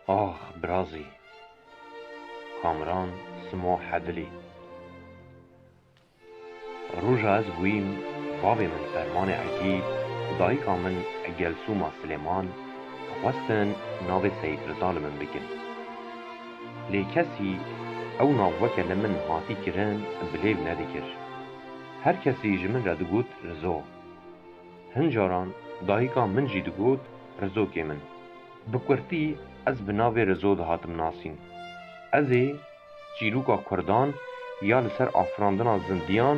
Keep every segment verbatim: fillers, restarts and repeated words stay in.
Ax birazî. Kamran Simo Hedilî. Roja ez bûyîm, bavê min Fermanê Egîd û dayika min Gelsûma Silêman dixwestin navê Seyîd Rida li min bikin. Lê kesî ew nav weke li min hatî kirin bi lêv nedikir. Her kesî ji min re digot Rizo. Hin caran dayika min jî digot Rizokê min. Bi kurtî ez bi navê Rizo dihatim nasîn. Ez ê çîroka kurdan ya li ser afirandina zindiyan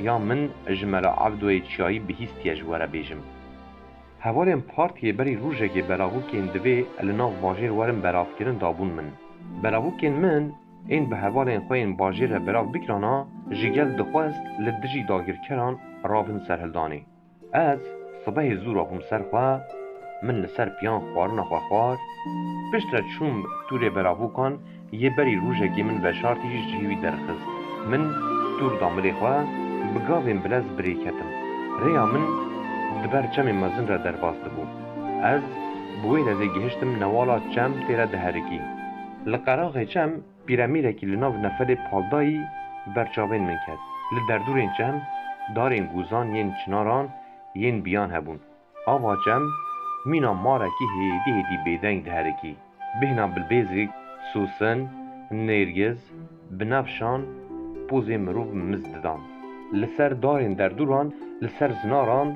ya min ji Mela Ebdoyê Çiyayî bihîstiye ji we re bêjim. Hevalên partiyê berî rojekê belavokên divê li nav bajêr werin belavkirin dabûn min. Belavokên min ên bi hevalên xwe yên bajêr re belav bikirana, ji gel dixwest li dijî dagirkeran rabin serhildanê. Ez sibehê zû rabûm ser xwe, min li ser piyan xwarina xwe xwar. Piştre çûm tûrê beravokan yê berî rojekê min veşartî ji cihê wî derxist. Min tûr da milê xwe, bi gavên bilez birê ketim. Rêya min di ber çemê mezin re derbas dibû. Ez bi wê lezê gihiştim newala çem tê re diherikî. Li qeraxê çem pîremîrekî li nav nefelê paldayî ber çavên min ket. Li derdorên çem darên gozan yên çinaran yên biyan hebûn. Ava çem mîna marekî hêdî hêdî bêdeng diherikî. Bêhna bilbêzik, sosin, nêrgiz, binevşan pozê mirov miz didan. Li ser darên derdoran, li ser zinaran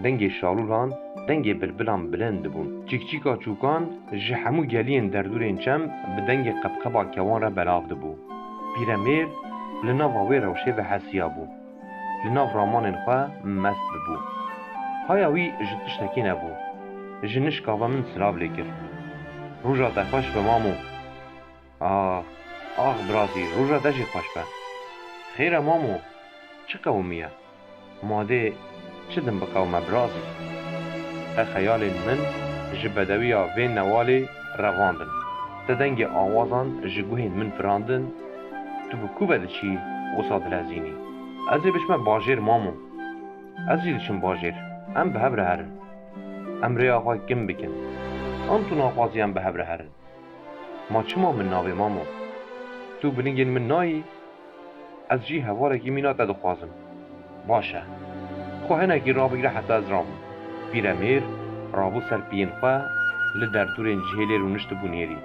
dengê şalûlan, dengê bilbilan bilind dibûn. Çîkçîka çûkan ji hemû geliyên derdorên çem bi dengê qebqeba kewan re belav dibû. Pîremêr li nava wê rewşê vehesiya bû. Li nav ramanên xwe mest bibû. Haya wî ji tiştekî nebû. Ji nişka ve min silav lê kir. Roja te xweş be mamo. Ax, ax birazî, roja te jî xweş be. Xêr e mamo, çi qewimiye? Ma dê çi din biqewime birazî? Te xeyalên min ji bedewiya vê newalê revandin. Te dengê awazan ji guhên min firandin. Tu bi ku ve diçî wisa dilezînî? Ez ê biçime bajêr mamo. Ez jî diçim bajêr. Em bi hev re herin. Em rêya xwe kim bikin. An tu naxwazî em bi hev re herin? Ma çima min navê mamo? Tu bi ningên min nayî? Ez jî hevalekî mîna te dixwazim. Baş e. Xwe hinekî rabigire heta ez rabim. Pîremêr rabû ser piyên xwe, li derdorên cihê lê rûniştibû nêrî.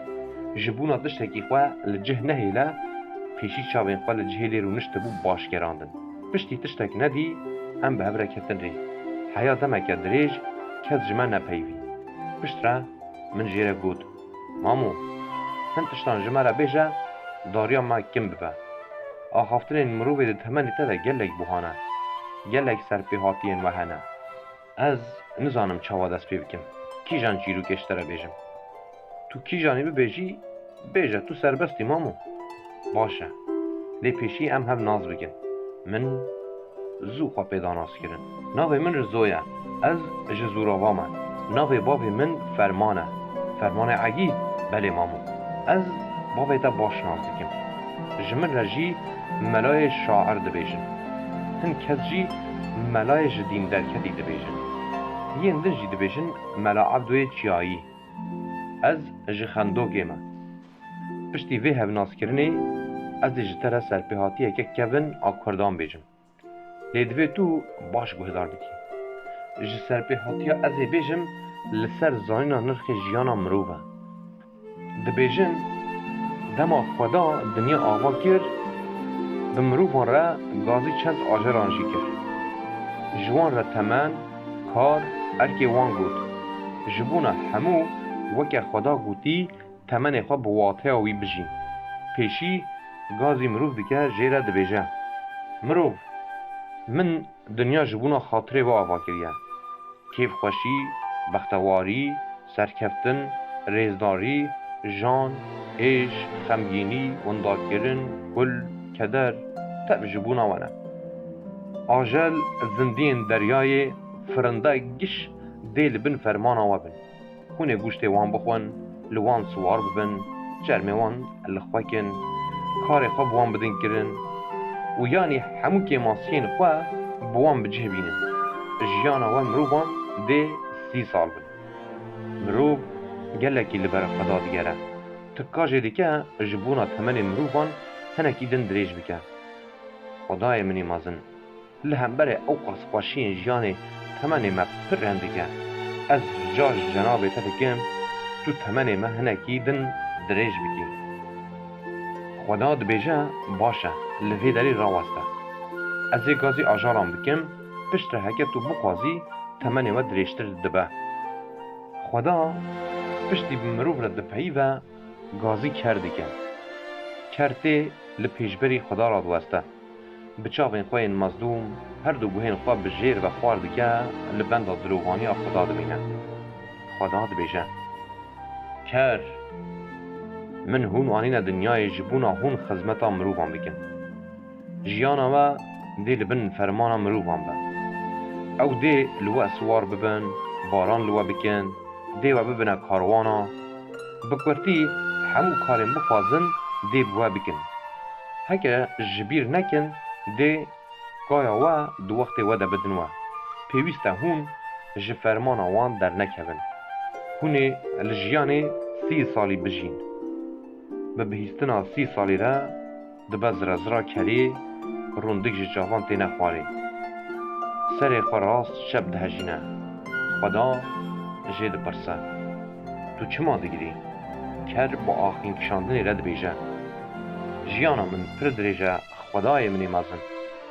Ji bona tiştekî xwe li cih nehêle, pêşî çavên xwe li cihê lê rûniştibû baş gerandin. Piştî tiştek nedî, em bi hev re ketin rê. Heya demeke dirêj kes ji me nepeyivî. Piştre min jê re got, Mamo, hin tiştan ji me re bêje, dariya me kim bibe. Axaftinên mirovê di temenê te de gelek buha ne. Gelek serpêhatiyên we hene. Ez nizanim çawa dest pê bikim. Kîjan çîrokê ji te re bêjim? Tu kîjanî bibêjî, bêje, tu serbest î mamo. Baş e. Lê pêşî em hev nas bikin. Min zû xwe pê da nas kirin. Navê min Rizo ye. Ez ji Zûrava me. Navê bavê min Ferman e. Fermanê Egîd? Belê mamo. Ez bavê te baş nas dikim. Ji min re jî melayê şair dibêjin. Hin kes jî melayê ji dîn derketî dibêjin. Yên din jî dibêjin Mela Ebdoyê Çiyayî. Ez ji Xendokê me. Piştî vê hevnaskirinê ez ê ji te re serpêhatiyeke kevin a kurdan bêjim. Lê divê tu baş guhdar bikî. Ji serpêhatiya ez ê bêjim li ser zanîna nirxê jiyana mirov e. Dibêjin, dema Xweda dinya ava kir, bi mirovan re gazî çend ajelan jî kir. Ji wan re temen, kar, erkê wan got. Ji bona hemû weke Xweda gotî, temenê xwe bi wateya wî bijîn. Pêşî gazî mirov dike jê re dibêje, Mirov, min dinya ji bona xatirê we ava kiriye. Kêfxweşî, bextewarî, serkeftin, rêzdarî, jan, êş, xemgînî, windakirin, kul, keder, tev ji bona we ne. Ajel, zindiyên deryayê, firinde giş dê li bin fermana we bin. Hûn ê goştê wan bixwin, li wan siwar bibin, çermê wan li xwe kin, karê xwe bi wan bidin kirin û yanî hemû kêmasiyên xwe bi wan bi cih bînin. Jiyana we mirovan dê sî sal bin. Mirov gelekî li ber Xweda digere. Tika jê dike ji bona temenê mirovan hinekî din dirêj bike. Xwedayê min ê mezin, li hemberê ew qas xweşiyên jiyanê temenê me pir rind dike. Ez rica ji cenabê te dikim, tu temenê me hinekî din dirêj bikî. Xweda dibêje, baş e, li vê derî raweste. Ez ê gazî ajaran bikim, piştre heke tu bixwazî, temenê we dirêjtir dibe. Xweda piştî bi mirov re dipeyive, gazî ker dike. Ker tê li pêşberî Xweda radiweste. Bi çavên xwe yên mezlûm, her du guhên xwe bi jêr ve xwar dike, li benda dilovaniya Xweda dimîne. Xweda dibêje, ker, min hûn anîne dinyayê ji bona hûn xizmeta mirovan bikin. Jiyana we dê li bin fermana mirovan be. Ew dê li we siwar bibin, baran li we bikin, dê we bibine karwana. Bi kurtî, hemû karên bixwazin dê bi we bikin. Heke ji bîr nekin, dê kaya we di wextê we de bidin we. Pêwîst e hûn ji fermana wan dernekevin. Hûn ê li jiyanê sî salî bijîn. Bi bihîstina sî salî re dibe zirezira kerê, rûndik ji çavan têne xwarê. Serê xwe rast çep dihejîne. Xweda jê dipirse, tu çima digirî? Ker bi axîn kişandinê re dibêje, jiyana min pir dirêj e, Xwedayê min ê mezin,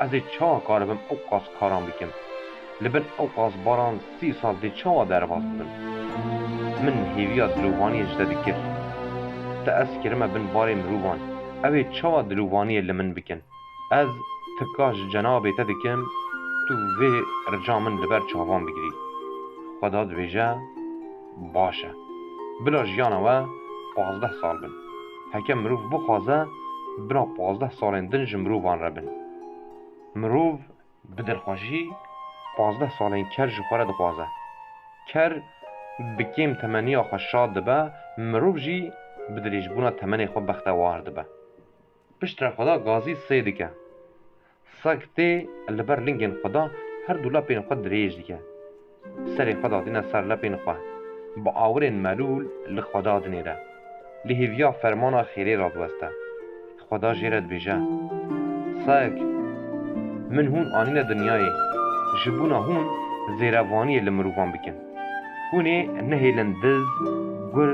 ez ê çawa karibim ew qas karan bikim? Li bin ew qas baran sî sal dê çawa derbas bibin? Min hêviya dilovaniyê ji te dikir. Te ez kirime bin barê mirovan. Ew ê çawa dilovaniyê li min bikin? Ez tika ji cenabê te dikim, tu vê rica min li ber çavan bigirî. Xweda dibêje, baş e. Bila jiyana we pazdeh sal bin. Heke mirov bixwaze, bila pazdeh salên din ji mirovan re bin. Mirov bi dilxweşî pazdeh salên ker ji xwe re dixwaze. Ker bi kêm temeniya xwe şad dibe, mirov jî bi dirêjbûna temenê xwe bextewar dibe. Piştre Xweda gazî sê dike. Seg tê li ber lingên Xweda her du lepên xwe dirêj dike. Serê xwe datîne ser lepên xwe. Bi awirên melûl li Xweda dinêre. Li hêviya fermana xêrê radiweste. Xweda jê re dibêje, seg, min hûn anîne dinyayê, ji bona hûn zêrevaniyê li mirovan bikin. Hûn ê nehêlin diz, gur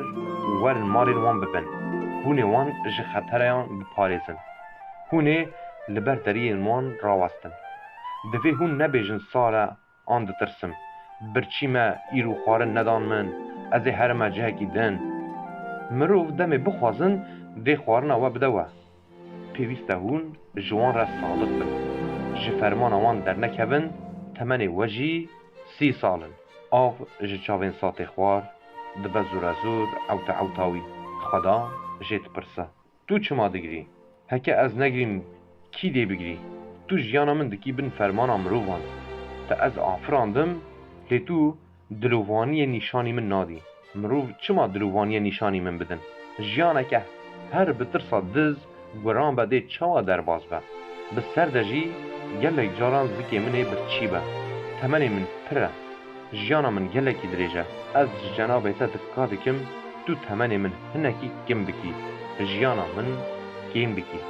û werin malên wan bibin. Hûn ê wan ji xetereyan biparêzin. Hûn ê li ber deriyên wan rawestin. Divê hûn nebêjin sar e an ditirsim. Birçî me îro xwarin nedan min, ez ê herime cihekî din. Mirov demê bixwazin dê xwarina we bide we. Pêwîst e hûn ji wan re sadiq bin. Ji fermana wan dernekevin, temenê we jî sî sal in. Av ji çavên Satê Xwar dibe zûrezûr ewte ewta wî. Xweda jê dipirse, tu çima digirî? Heke ez negirîm, kî dê bigirî? Tu jiyana min dikî bin fermana mirovan. Te ez afirandim, lê tu dilovaniyê nîşanî min nadî. Mirov çima dilovaniyê nîşanî min bidin? Jiyaneke her bi tirsa diz, guran be dê çawa derbas be? Bi ser de jî gelek caran zikê min ê birçî be. Temenê min pir e. Jiyana min gelekî dirêj e. Ez ji cenabê te tika dikim, tu temenê min hinekî kim bikî. Jiyana min kêm bikî.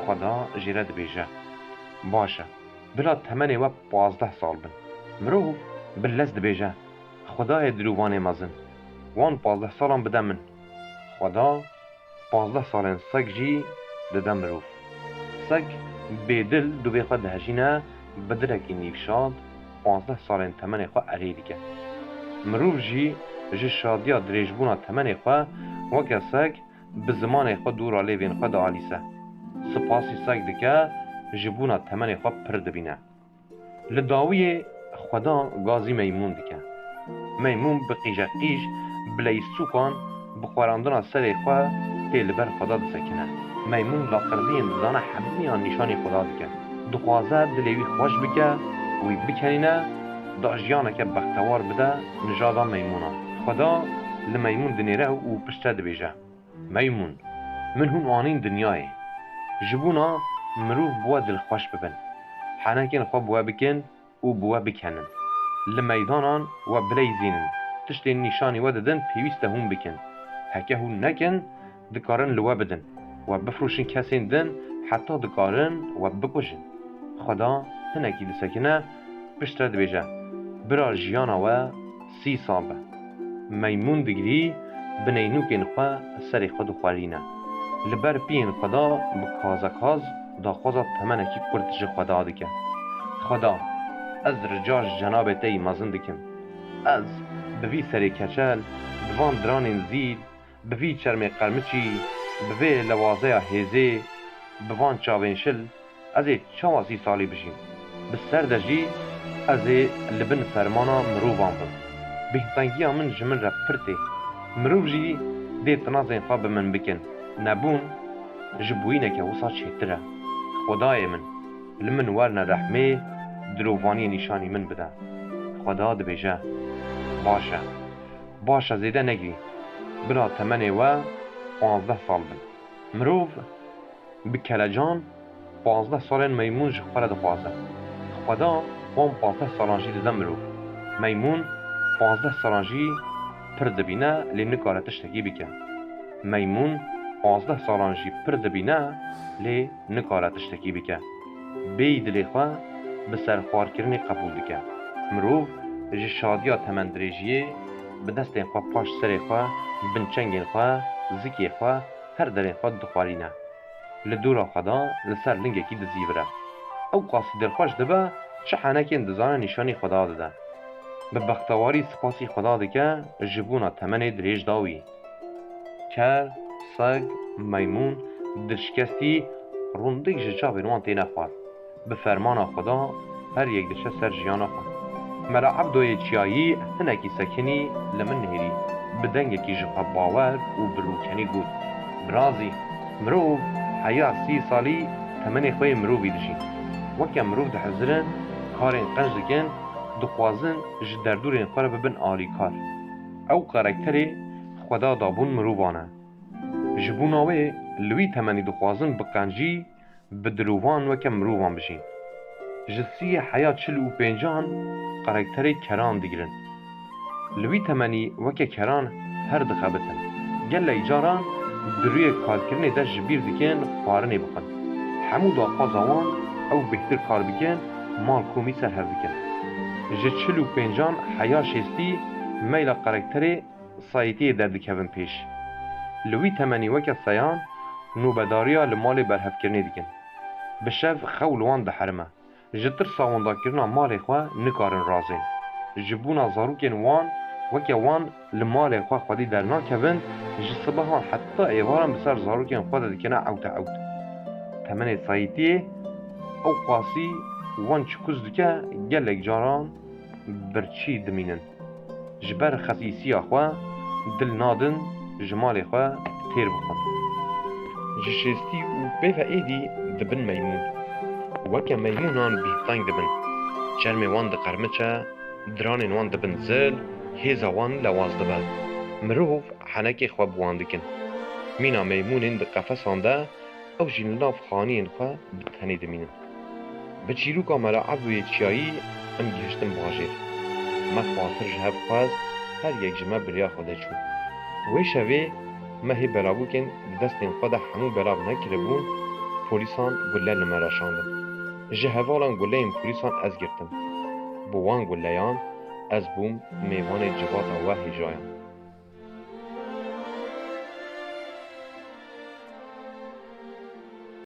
Xweda jê re dibêje, baş e. Bila temenê we pazdeh sal bin. Mirov bi lez dibêje, Xwedayê dilovanê mezin, wan pazdeh salan bide min. Xweda pazdeh salên seg jî dide mirov. Seg bêdil dûvê xwe dihejîne, bi dilekî nîvşad pazdeh salên temenê xwe erê dike. Mirov jî ji şadiya dirêjbûna temenê xwe weke seg bi zimanê xwe dûra lêvên xwe dialîse. Sipasî seg dike, ji bona temenê xwe pir dibîne. Li dawiyê Xweda gazî meymûn dike. Meymûn bi qîjeqîj, bi leyîstûkan, bi xwerandina serê xwe tê li ber Xweda disekine. Meymûn laqirdiyên dizane hemiyan nîşanî Xweda dike. Dixwaze dilê wî xweş bike, wî bikenîne, da jiyaneke bextewar bide nijada meymûnan. Xweda li meymûn dinêre û piştre dibêje, meymûn, min hûn anîn dinyayê, ji bona mirov bi we dilxweş bibin. Henekên xwe bi we bikin û bi we bikenin. Li meydanan we bileyzînin. Tiştên nîşanî we didin pêwîst e hûn bikin. Heke hûn nekin, dikarin li we bidin, we bifroşin kesên din, heta dikarin we bikujin. Xweda hinekî disekine, piştre dibêje, bira jiyana we sî sal be. Meymûn digirî, bi neynûkên xwe serê xwe dixwerîne. Li ber piyên xwe de bi kazekaz daxwaza temenekî kurt ji Xweda dike. Xweda, ez rica ji cenabê te yî mezin dikim. Ez bi vî serê keçel, bi van diranên zîl, bi vî çermê qermiçî, bi vê lewazeya hêzê, bi van çavên şil, ez ê çawa sî salî bijîm? Bi ser de jî ez ê li bin fermana mirovan bim. Bêhtengiya min ji min re pir tê. Mirov jî dê tinazên xwe bi min bikin. Nebûn ji bûyîneke wisa çêtir e. Xwedayê min, li min werne rehmê, dilovaniyê nîşanî min bide. Xweda dibêje, baş e. Baş e, zêde negirî. Bira temenê we panzdeh sal bin. Mirov bi kelecan panzdeh salên Meymûn ji xwe re dixwaze. Xweda wan panzdeh salan jî dide mirov. Meymûn panzdeh salan jî pir dibîne, lê nikare tiştekî bike. Meymûn panzdeh salan jî pir dibîne, lê nikare tiştekî bike. Bêyî dilê xwe bi serxwarkirinê qebûl dike. Mirov ji şadiya temendirêjiyê bi destên xwe paş serê xwe, bin çengên xwe, zikê xwe, her derên xwe dixwarîne. Li dora xwe de li ser lingekî dizîvire. Ew qasî dilxweş dibe, çi henekên dizane nîşanî Xweda dide. Bi bextewarî spasî Xweda dike ji bona temenê dirêj da wî. Ker, seg, meymûn, dilşikestî, rûndik ji çavên wan têne xwar. Bi fermana Xweda her yek diçe ser jiyana xwe. Mela Ebdoyê Çiyayî hinekî sekinî, li min nihêrî, bi dengekî ji xwe bawer û bi rûkenî got, Birazî, mirov heya sî salî temenê xwe yê mirovî dijî. Weke mirov dihizirin, karên qenc dikin, dixwazin ji derdorên xwe re bibin alîkar. Ew karakterê Xweda dabûn mirovan e. Ji bona wê li wî temenî dixwazin bi qencî, bi dilovan weke mirovan bijîn. Ji sî heya çil û pêncan karakterê keran digirin. Li wî temenî weke keran her dixebitin. Gelek caran di rûyê karkirinê de ji bîr dikin xwarinê bixwin. Hemû daxwaza wan ew bêhtir kar bikin, mal komî ser hev bikin. Ji çil û pêncan heya şêstî meyla karakterê Sayîtiyê derdikevin pêş. Li wî temenî weke Seyan nobedariya li malê berhevkirinê dikin. Bi şev xew li wan diherime. Ji tirsa wendakirina malê xwe nikarin razên. Ji bona zarokên wan, weke wan li malê xwe xwedî dernakevin, ji sibehan heta êvaran bi ser zarokên xwe de dikene ewte ewt. Temenê Sayîtiyê ew qasî wan çikûz dike, gelek caran birçî dimînin. Ji ber xesîsiya xwe dil nadin ji malê xwe têr bixwin. Ji şêstî û pê ve êdî dibin meymûn. Weke meymûnan bîhteng dibin. Çermê wan diqermiçe, diranên wan dibin zil, hêza wan lewaz dibe. Mirov henekê xwe bi wan dikin. Mîna meymûnên di qefesan de, ew jî li nav xaniyên xwe bi tenê dimînin. Bi çîroka Mela Ebdoyê Çiyayî em gihiştin bajêr. Me xwatir ji hev xwest, her yek ji me bi rêya xwe de çû. Wê şevê me hê belavokên di destên xwe de hemû belav nekiribûn, polîsan gule li me re şandin. Ji hevalan guleyên polîsan ez girtim. Bi wan guleyan ez bûm mêvanê civata we hêjayan.